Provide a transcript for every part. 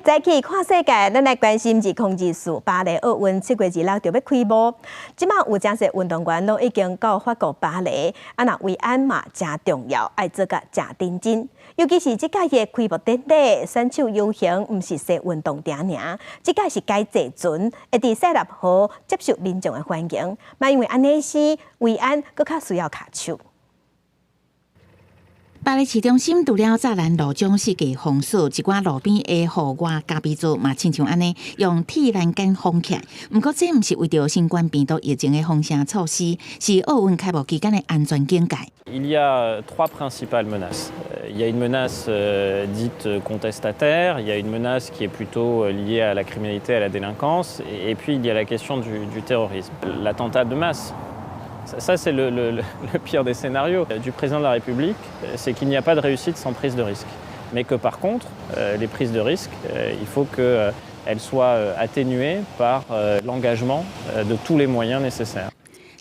再去看世界，咱來關心2024巴黎奧運7月26就欲開幕。這馬有誠濟運動員攏已經到法國巴黎，啊若維安嘛誠重要，愛做甲誠認真。尤其是這屆的開幕典禮，選手遊行毋是踅運動場爾，這屆是改坐船，會佇塞納河接受民眾的歡迎。嘛因為按呢時，維安閣較需要跤手。巴黎市中心除了柵欄路障四界封鎖，一寡路邊的戶外咖啡座嘛，親像按呢用鐵欄杆封起來。毋過這毋是為著新冠病毒疫情的封城措施，是奧運開幕期間的安全警戒。 Il y a trois principales menaces. Il y a une menace dite contestataire, il y a une menace qui est plutôt liée à la criminalité, à la délinquance, et puis il y a la question du terrorisme. L'attentat de masse. Ça, c'est le pire des scénarios du président de la République, c'est qu'il n'y a pas de réussite sans prise de risque. Mais que par contre, les prises de risque, il faut qu'elles soient atténuées par l'engagement de tous les moyens nécessaires.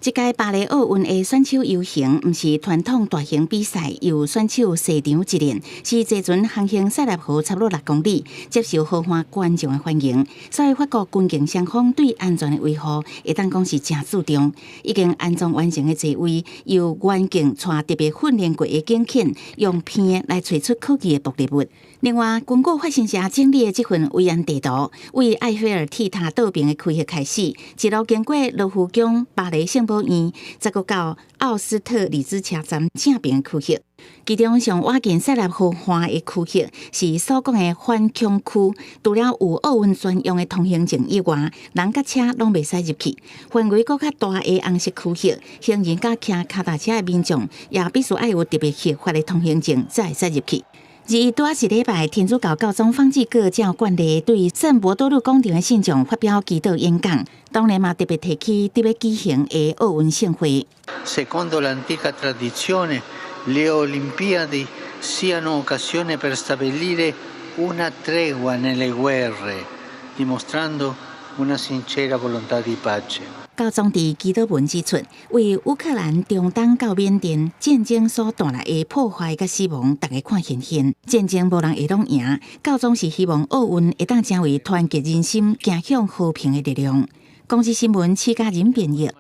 這屆巴黎奧運的選手遊行，毋是傳統大型比賽，由選手踅場一練，是坐船航行塞納河差不多6公里，接受豪華觀眾的歡迎。所以法國軍警雙方對安全的維護，會當講是誠注重。已經安裝完成的座位，由員警帶特別訓練過的警犬，用鼻來揣出可疑的爆裂物。另外，根據法新社整理的這份維安地圖，為埃菲爾鐵塔倒爿的區域開始，一路經過羅浮宮、巴黎聖母院，再閣到奧斯特利茲車站正爿的區域。其中上倚近塞納河岸的區域是所講的反恐區，除了有奧運專用的通行證以外，人佮車攏袂使入去。範圍閣較大的紅色區域，行人佮騎跤踏車的民眾也必須愛有特別核發的通行證，才會使入去。而拄仔這禮拜，天主教教宗方濟各照慣例對聖伯多祿廣場的信眾發表祈禱演講，當然嘛特別提起佇欲舉行的奧運盛會。 Secondo l'antica tradizione, le Olimpiadi siano occasione per stabilire una tregua nelle guerre, dimostrando una sincera volontà di pace. 教宗佇祈禱文指出，為烏克蘭、中東到緬甸戰爭所帶來的破壞佮死亡，逐家看現現。戰爭無人會當贏。教宗是希望奧運會當成為團結人心、走向和平的力量。公視新聞，施嘉仁編譯。